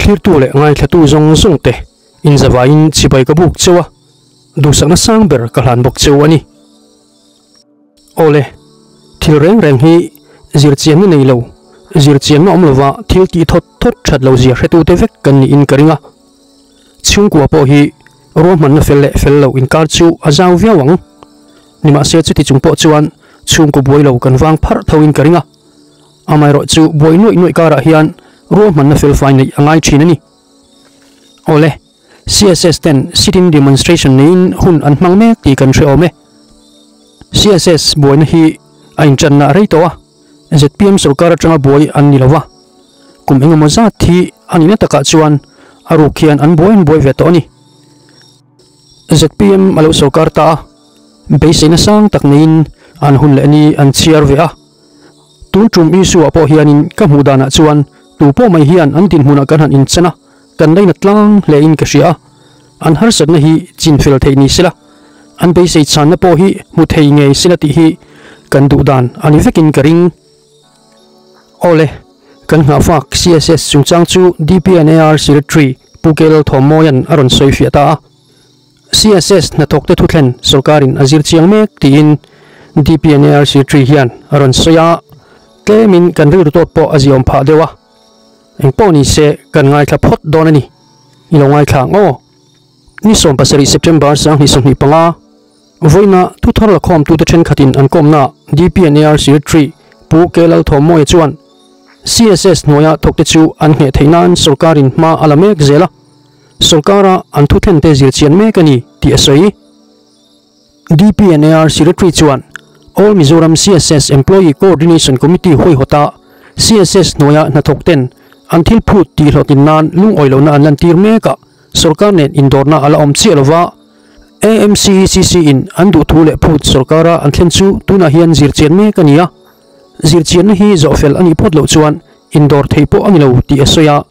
Thirtu leh ngaithlatu zawng zawng te inzavaiin chibai ka buk cheu a, duhsakna sang ber ka hlan bawk cheu a ni. Awle, thil reng reng hi zirchianna nei lo, zirchianna awm lova thil tih thawt thawt that lo zia hretute vek kan niin ka ring a. Chhungkua pawh hi ruahmanna fel leh fel lo inkar chu a zau viau ang. Nimahse chuti chung pawh chuan chhungkaw buai lo kan vang pharh thoin ka ring a. Amaherawh chu buai nuaih nuaih karah hian ruahmanna felfai neih a ngai thin a ni. Awle, CSS ten sit-in demonstration neiin hun an hmang mek tih kan hre awm e. CSS buaina hi a inchanna rei tawh a, zpm sorkar atanga buai an ni lo va, kum engemaw zat hi a nihna takah chuan a ruk hian an buai an buai ve tawh a ni. Zpm a lo sorkar ta a, beiseina sang tak neiin an hun leh ni an chhiar ve a. Tun tum issue ah pawh hianin ka hmuh danah chuan tu pawh mai hian an dinhmunah kan han inchan a, kan laina tlang hle in ka hria a. An harsatna hi chin fel theih ni sela, an beisei chhanna pawh hi hmu thei ngei sela tih hi kan duh dan a ni vekin ka ring. Awle, kan nghahfak CSS chungchang chu DPNAR Secretary Pu Kel Thawmmawia'n a rawn sawi fiah ta a. CSS hnathawkte thuthlen sorkarin a zir chiang mek tiin DPNAR Secretary hian a rawn sawi a, tlemin kan rilru tawt pawh a ziawm phah deuh a. Engpawh ni se kan ngaithla phawt dawn a ni. I lo ngaithla ang aw. Ni 17 September 2025, vawiina thuthar lakhawmtute thenkhatin an kawmnaah DPNAR Secretary Pu K Lalthawmmawia chuan CSS hnuaia thawkte chu an ngheh theih nan sorkarin hma a la mek zel a. Sorkara an thuthente zir chian mek a ni tih a sawi. DPNAR Secretary chuan All Mizoram CSS Employee Coordination Committee huaihawta CSS hnuaia hnathawk ten an thil phut tih hlawhtlin nan lungawi lohna an lantir mek a, sorkar nen indawrna a la awm chiah lova, AMCECC in an duhthu leh phut sorkara an thlen chu tunah hian zir chian mek a ni a, zir chianna hi zawhfel a nih phawt loh chuan indawr theih pawh a ni lo tih a sawi a.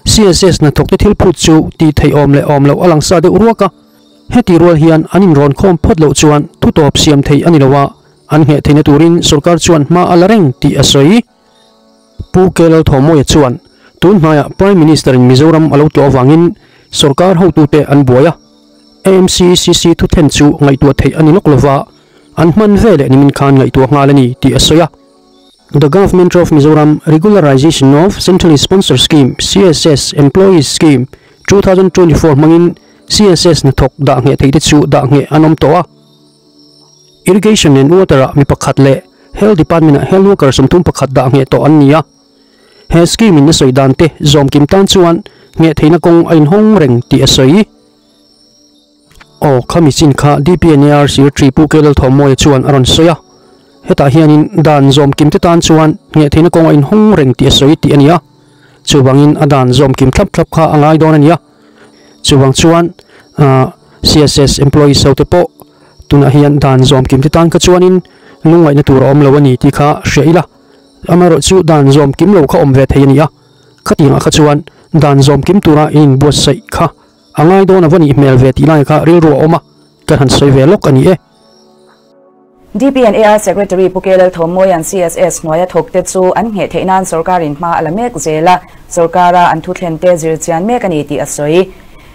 CSS hnathawkte thil phut chu tih theih awm leh awm loh a lang sa deuh ruak a, heti rual hian an inrawn khawm phawt loh chuan thutawp siam theih a ni lo a, an ngheh theihna turin sorkar chuan hma a la reng tih a sawi. Pu K Lalthawmawia chuan tun hnaiah Prime Minister-in Mizoram a lo tlawh avangin sorkar hotute an buai a, AMCCC thuthen chu ngaihtuah theih a ni lawk lova, an hman ve leh nimin khan ngaihtuah nghal a ni tih a sawi a. The Government of Mizoram Regularization of Centrally Sponsored Scheme, CSS, Employees Scheme, 2024 hmangin CSS hnathawk dah ngheh theihte chu dah ngheh an awm tawh a. Irrigation and Water ah mi pakhat leh Health Department ah Health Worker 31 dah ngheh tawh an ni a. He scheme in a sawi dan te zawm kim tan chuan ngheh theihna kawng a inhawng reng tih a sawi. Aw, khami chin kha DPNAR Secretary Pu K Lalthawmmawia chuan a rawn sawi a. Hetah hianin dan zawm kimte tan chuan ngheh theihna kawng a inhawng reng tih a sawi tih a ni a. Chuvangin a dan zawm kim thlap thlap kha a ngai dawn a ni a. Chuvang chuan CSS employees ho te pawh tunah hian dan zawm kimte tan kha chuanin lungngaihna tur a awm lo a ni tih kha hria ila. Amaherawh chu dan zawm kim lo kha awm ve thei a ni a. Khatiangah kha chuan dan zawm kim tura in inbuatsaih kha A ngai dawn a va nih hmel ve tih lai kha rilru a awm a, kan han sawi ve lawk a ni e. DPNAR Secretary Pu K Lalthawmmawia'n CSS hnuaia thawkte chu an ngheh theih nan sorkarin hma a la mek zel a, sorkara an thuthlente zir chian mek a ni tih a sawi.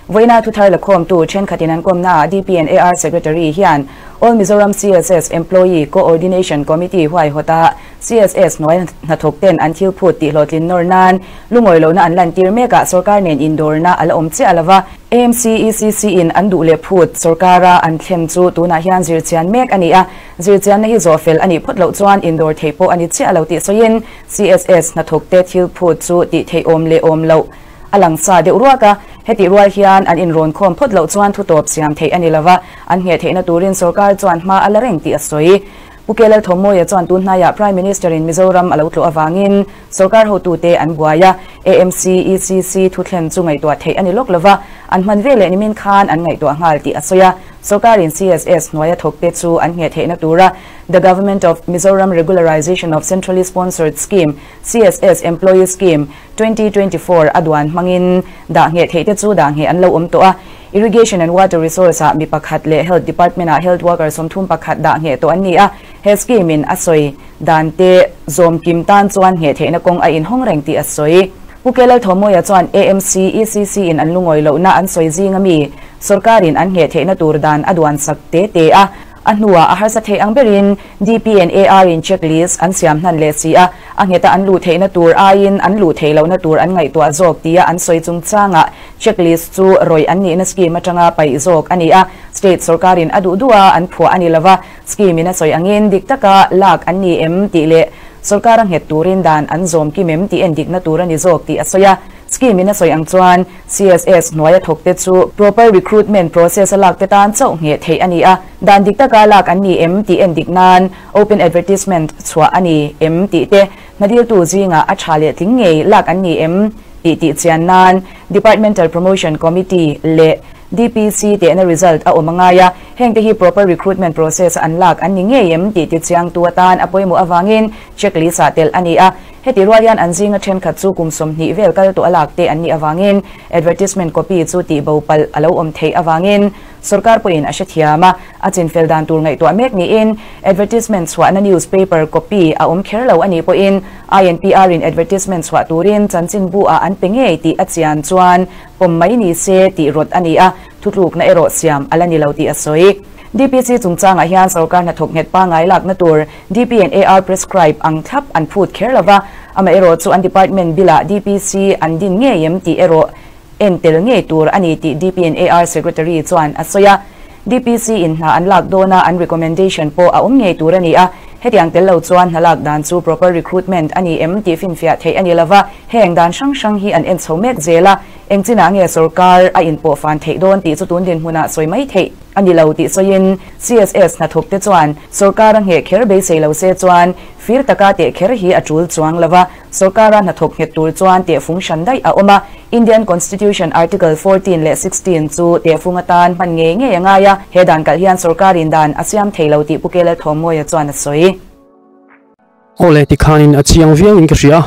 Vawiina thuthar lakhawmtu thenkhatin an kawmnaah DPNAR Secretary hian All Mizoram CSS Employee Co-ordination Committee huaihawta CSS hnuai hnathawkten an thil phut tih hlawhtlin nawr nan lungawi lohna an lantir mekah sorkar nen indawrna a la awm chiah lo va. AMCECC in an duh leh phut sorkara an thlen chu tunah hian zirchian mek a ni a, zirchianna hi zawhfel a nih phawt loh chuan indawr theih pawh a ni chiah lo tih sawiin CSS hnathawkte thil phut chu tih theih awm leh awm loh a lang sa deuh ruak a, hetih rual hian an inrawn khawm phawt loh chuan thutawp siam theih a ni lo va, an ngheh theihna turin sorkar chuan hma a la reng tih a sawi. Pu K Lalthawmmawia chuan tun hnaiah Prime Minister-in Mizoram a lo tlawh avangin sorkar hotute an buai a, AMC, ECC thuthlen chu ngaihtuah theih a ni lawk lova, an hman veleh nimin khan an ngaihtuah nghal tih a sawi a. Sorkarin CSS hnuaia thawkte chu an ngheh theihna tura The Government of Mizoram Regularization of Centrally Sponsored Scheme, CSS Employee Scheme, 2024 a duan hmangin dah ngheh theihte chu dah ngheh an lo awm tawh a. Irrigation and Water Resource ah mi pakhat leh Health Department ah Health Worker 31 dah ngheh tawh an ni a. He scheme in a sawi dan te zawm kim tan chuan ngheh theihna kawng a inhawng reng tih a sawi. Pu Kelalthawmawia chuan AMC, ECC in an lungawi lohna an sawi zing ami sorkarin an ngheh theihna tur dan a duan sak te te a, a hnuah a harsa thei ang berin DPNAR in checklist an siam hnan leh si a, a ngheta an luh theihna tur aiin an luh theih lohna tur an ngaihtuah zawk tia an sawi chungchangah checklist chu rawih an nihna scheme atanga paih zawk a ni a, state sorkarin a duh duh a an phuah a ni lova, scheme in a sawi angin dik taka lak an ni em tih leh sorkar a nghet turin dan an zawm kim em tih endikna tur a ni zawk tih a sawi a. Scheme in a sawi ang chuan CSS hnuaia thawkte chu proper recruitment process a lakte tan chauh ngheh theih a ni a, dan dik taka lak an ni em tih endik nan open advertisement chhuah a ni em tih te, hnadiltu zingah a tha leh tling ngei lak an ni em tih tih chian nan Departmental Promotion Committee leh DPC tehna result a awm a ngai a, hengte hi proper recruitment process a an lak an ni ngei em tih tichiangtu atan a pawimawh avangin checklist ah telh a ni a. Heti rual hian an zinga thenkhat chu kum 20 vel kal tawh a lak te an nih avangin advertisement copy chu tih bo palh a lo awm theih avangin sorkar pawhin a hrethiam a, a chinfel dan tur ngaihtuah mek niin advertisement chhuahna newspaper copy a awm kher lo a nih pawhin INPR in advertisement chhuah turin chanchinbu ah an pe ngei tih a chian chuan pawm mai ni se tih rawt a ni a, thutlukna erawh siam a la ni lo tih a sawi. DPC chungchangah hian sorkar hnathawk nghet pangngai lakna tur DP and AR prescribe ang thlap an phut kher lova, amaherawh chu an department bill ah DPC an din ngei em tih erawh en tel ngei tur a ni tih DP and AR Secretary chuan a sawi a. DPC in hna an lak dawna an recommendation pawh a awm ngei tur a ni a, hetiang tel lo chuan hna lak dan chu proper recruitment a ni em tih finfiah theih a ni lova, heng dan hrang hrang hi an en chho mek zel a, eng chinah nge sorkar a inpawh fan theih dawn tih chu tun dinhmunah sawi mai theih a ni lo tih sawiin CSS hnathawkte chuan sorkar a ngheh kher beisei lo se chuan fir taka teh kher hi a tul chuang lo va, sorkara hnathawk nghet tur chuan tehfung hran daih a awm a, Indian Constitution Article 14 leh 16 chu tehfung atan hman ngei ngei a ngai a, he dan kalh hian sorkarin dan a siam thei lo tih Pu Kelal Thawmawia chuan a sawi. Awle tikhanin a chiang viauin ka hria.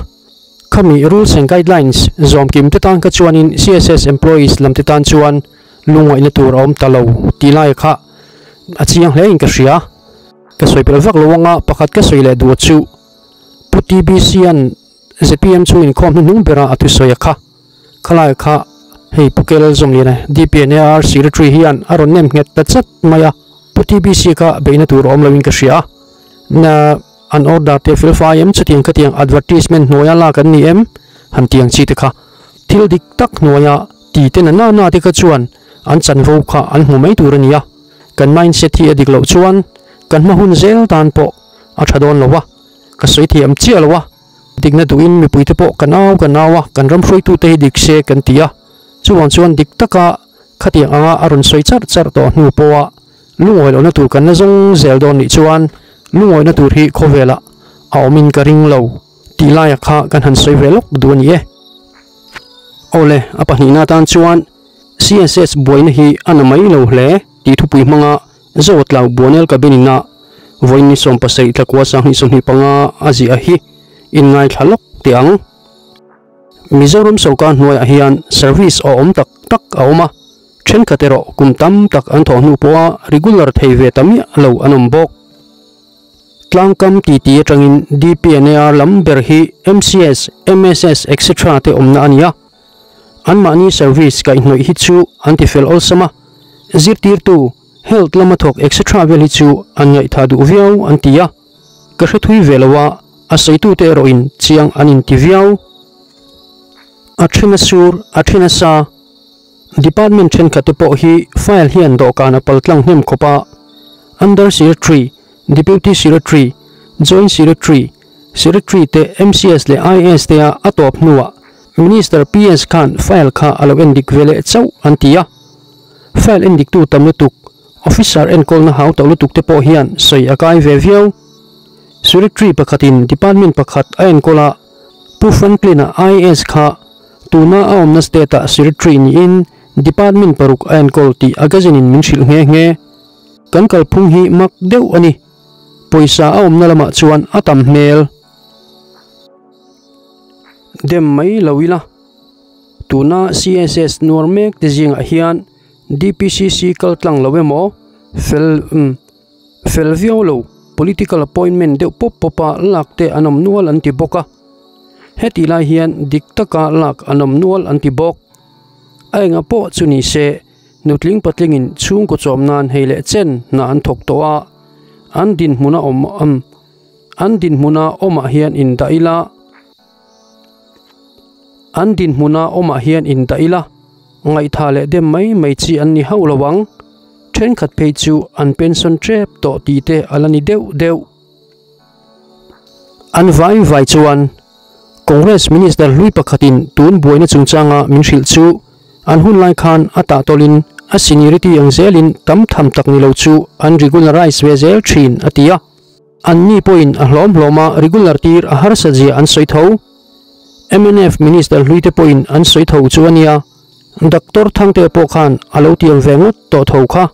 Khami rules and guidelines zawm kim te tan kha chuanin CSS employees lam te tan chuan lungngaihna tur a awm ta lo tih lai kha a chiang hle in ka hria. Ka sawi pelh vak lo anga pakhat ka sawi leh duh chu Pu TBC an zpm chung inkhawm hnuhnung bera a thusawi a kha. Khalai kha hei Pu Kelal Zawmliana DPNAR Secretary hian a rawn nem nghet ta chat mai a, Pu TBC kha beihna tur a awm loin ka hria. Na an order te fel fai em chutiang khatiang advertisement hnuaia lak an ni em han tiang chi te kha thil dik tak hnuaia ti te na na na te kha chuan an chanvo kha an hmu mai tur a ni a, kan mindset hi a dik loh chuan kan hma hun zel tan pawh a tha dawn lo a, ka sawi thiam chiah lo a, dikna duhin mipui te pawh kan au kan au a, kan ram hruaitu te hi dik se kan ti a, chuvang chuan dik taka khatiang anga a rawn sawi charh charh tawh hnu pawha Lungawi lohna tur kan la zawng zel dawn nih chuan lungawina tur hi khawvelah a awmin ka ring lo tih laia kha kan han sawi ve lawk duh a ni e. Awle, a pahnihna atan chuan CSS buaina hi a na mai lo hle tih thupui hmanga Zawtlau Buanel Cabin ina vawiin ni 17 tlakua 2025 a ziah hi inngaithla lawk teh ang. Mizoram sorkar hnuaiah hian service a awm tak tak a awm a. Thenkhat erawh kum tam tak an thawh hnu pawha regular thei ve ta miah lo an awm bawk. Tlangkam titi atangin DPNAR lam ber hi MCS, MSS etc te awmna a ni a. Anmahni service kaihhnawih hi chu an ti fel awlsam a, zirtirtu, health lama thawk etc vel hi chu an ngaihthah duh viau an ti a. Ka hre thui ve lo a, a sawitute erawhin chiang an inti viau. A then a sur, a then a sa. Department thenkhat te pawh hi file hian dawhkan a pal tlang hnem khawp a, Under Secretary, Deputy Secretary, Joint Secretary, Secretary te MCS leh IAS te a a tawp hnuah Minister PS khan file kha a lo endik ve leh chauh an ti a. File endiktu tam lutuk, Officer enkawlna hau tawh lutuk te pawh hian sawi a kai ve viau. Secretary pakhatin Department pakhat a enkawl a, Pu Franklin-a IAS kha Tuna a awmna state-ah secretary niin department paruk a enkawl tih a gazette-in min hrilh nghe nghe. Kan kalphung hi mak deuh a ni. Pawisa a awmna lamah chuan a tam hmel. Dem mai lo ila. Tuna CSS nuar mek te zingah hian DPCC kal tlang lo emaw fel umm fel viau lo political appointment deuh pawp pawpa lak te an awm nual an ti bawk a. Hetih lai hian dik taka lak an awm nual an ti bawk. A enga pawh chu ni se, nutling patlingin chhungkaw chawm nan hei leh chen hna an thawk tawh a, an dinhmuna awm am an dinhmuna awmah hian indah ila, an dinhmuna awmah hian indah ila, ngaihtha leh dem mai mai chi an ni hauh lo ang. Thenkhat phei chu an pension tep tawh tih te a la ni deuh deuh. An vai vai chuan Congress Minister hlui pakhatin tun buaina chungchanga min hrilh chu an hun lai khan a tahtawlin a seniority ang zelin tam tham tak ni lo chu an regularise ve zel thin a ti a. Anni pawhin a hlawm hlawma regular tir a harsa zia an sawi tho. Mnf Minister hluite pawhin an sawi tho chu a nia. Doctor Thangtea pawh khan a lo tiam ve ngawt tawh tho kha.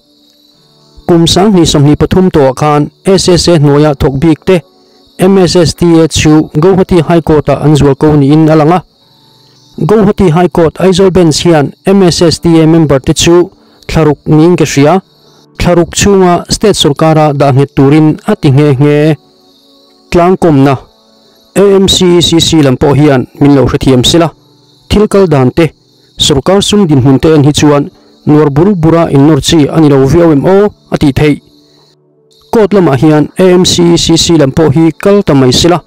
Kum 2023 tawhah khan SSA hnuaia thawk bik te MSSTA chu Gauhati High Court-ah an zual ko niin a lang a. Gauhati High Court Aizawl Bench hian MSSTA member te chu thlaruk niin ka hria, thlaruk chhunga state sorkara dah nghet turin a ti nghe nghe. Tlangkawmna, AMCCC lam pawh hian min lo hrethiam sela, thil kal dan te, Sorkar sum dinhmun te en hi chuan nuar bur bura innawr chi a ni lo viau em aw a tih theih. Court lamah hian AMCCC lam pawh hi kal ta mai sela,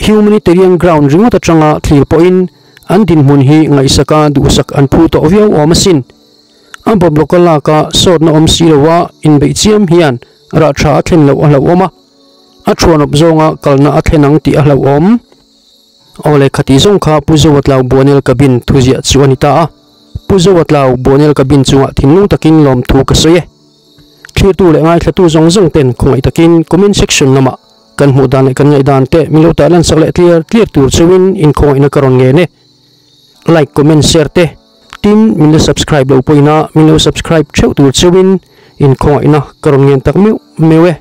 humanitarian ground ringawt atanga thlir pawhin an dinhmun hi ngaihsaka duhsak an phu tawh viau awm asin. A bawblawka laka sawtna awm si loa inbeih chiam hian rah tha a thlen loh a hlauhawm a, a thuanawp zawnga kalna a thlen ang tih a hlauhawm. Aw le khati zawng kha Pu Zowatlau Buanel Cabin thuziah chu a ni ta a. Pu Zowatlau Buanel Cabin chungah thinlung takin lawmthu ka sawi e. Thlirtu leh ngaithlatu zawng zawng ten khawngaih takin comment section lamah kan hmuh dan leh kan ngaihdan te min lo tah lan sak leh tliar tliar tur chauhin inkhawngaihna ka rawn ngen e. Like, comment, share te tin min la subscribe lo pawhin a min lo subscribe theuh tur chauhin inkhawngaihna ka rawn ngen tak meuh meuh e.